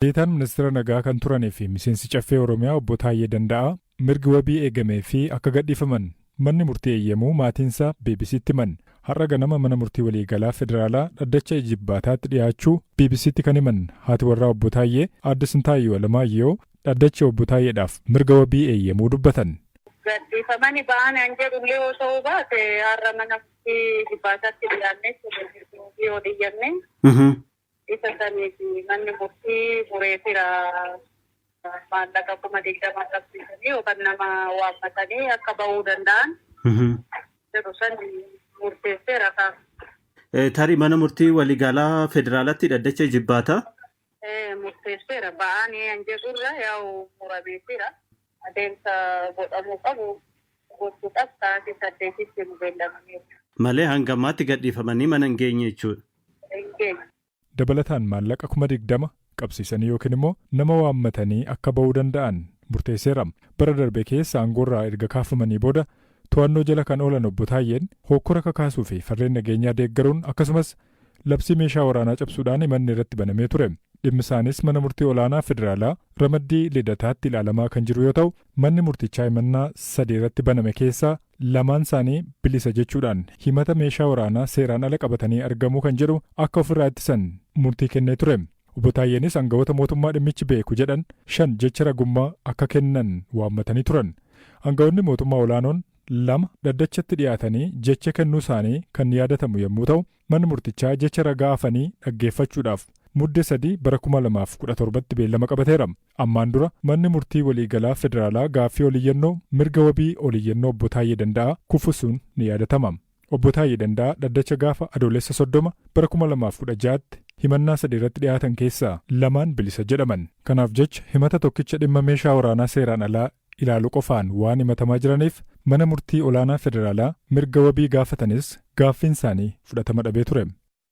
Deetaan Ministeera Nagaa kan turanii fi miseensi Caffee Oromiyaa Obbo Taayyee Danda'aa mirgi wabii eegamee fi akka gadhiifaman manni murtii eeyyamuu maatiinsaa BBC'tti himan. Har'a ganama mana murtii waliigalaa federaalaa dhaddacha Ijibbaataatti dhiyaachuu BBC'tti kan himan haati warraa Obbo Taayyee Aadde Sintaayyoo Alamaayyoo dhaddachi Obbo Taayyeedhaaf mirga wabii eeyyamuu dubbatan. Gadhiifamani ba'an an jedhullee osoo baate har'a mana murtii Ijibbaataatti dhiyaannee turre mirgi wabii ol iyyannee. Isa saniif manni murtii mureefira maallaqa 20,000 qabsiisanii yookaan nama waammatanii akka ba'uu danda'an jedhu san murteesseera kaaf. Tarii mana murtii waliigalaa federaalaatti dhaddacha Ijibbaataa. Murteesseera ba'anii an jedhurra yaa'u murameefira adeemsa godhamuu qabu gochuudhaaf sa'aatii 8tti nu beellamaniiru. Malee hanga ammaatti gadhiifamanii mana hin geenye jechuudha. Hin geenye. Dabalataan maallaqa 20,000 qabsiisanii yookiin immoo nama waammatanii akka ba'uu danda'an murteesseera. Bara darbe keessa aangoorraa erga kaafamanii booda to'annoo jala kan oolan Obbo Taayyeen hokkora kakaasuu fi farreen nageenyaa deeggaruun akkasumas labsii meeshaa waraanaa cabsuudhaan himanni irratti banamee ture. Dhimmi isaanis mana murtii olaanaa federaalaa ramaddii Lidataatti ilaalamaa kan jiru yoo ta'u, manni murtichaa himannaa sadii irratti baname keessaa lamaan isaanii bilisa jechuudhaan himata meeshaa waraanaa seeraan ala qabatanii argamuu kan jedhu akka ofirraa ittisan murtii kennee ture. Obbo Taayyeenis aangawoota mootummaa dhimmichi beeku jedhan 5 jecha ragummaa akka kennan waammatanii turan. Aangawoonni mootummaa olaanoon 2 dhaddachatti dhiyaatanii jecha kennuu isaanii kan yaadatamu yommuu ta'u, manni murtichaa jecha ragaa hafanii dhaggeeffachuudhaaf Mudde 3 bara 2017tti beellama qabateera. Ammaan dura manni murtii waliigalaa federaalaa gaaffii oliyyannoo mirga wabii oliyyannoo Obbo Taayyee Danda'aa kuffisuun ni yaadatama. Obbo Taayyee Danda'aa dhaddacha gaafa Adoolessa 30 bara 2016tti himannaa sadii irratti dhiyaatan keessaa lamaan bilisa jedhaman. Kanaaf jecha himata tokkicha dhimma meeshaa waraanaa seeraan alaa ilaalu qofaan waan himatamaa jiraniif mana murtii olaanaa federaalaa mirga wabii gaafatanis gaaffiin isaanii fudhatama dhabee ture.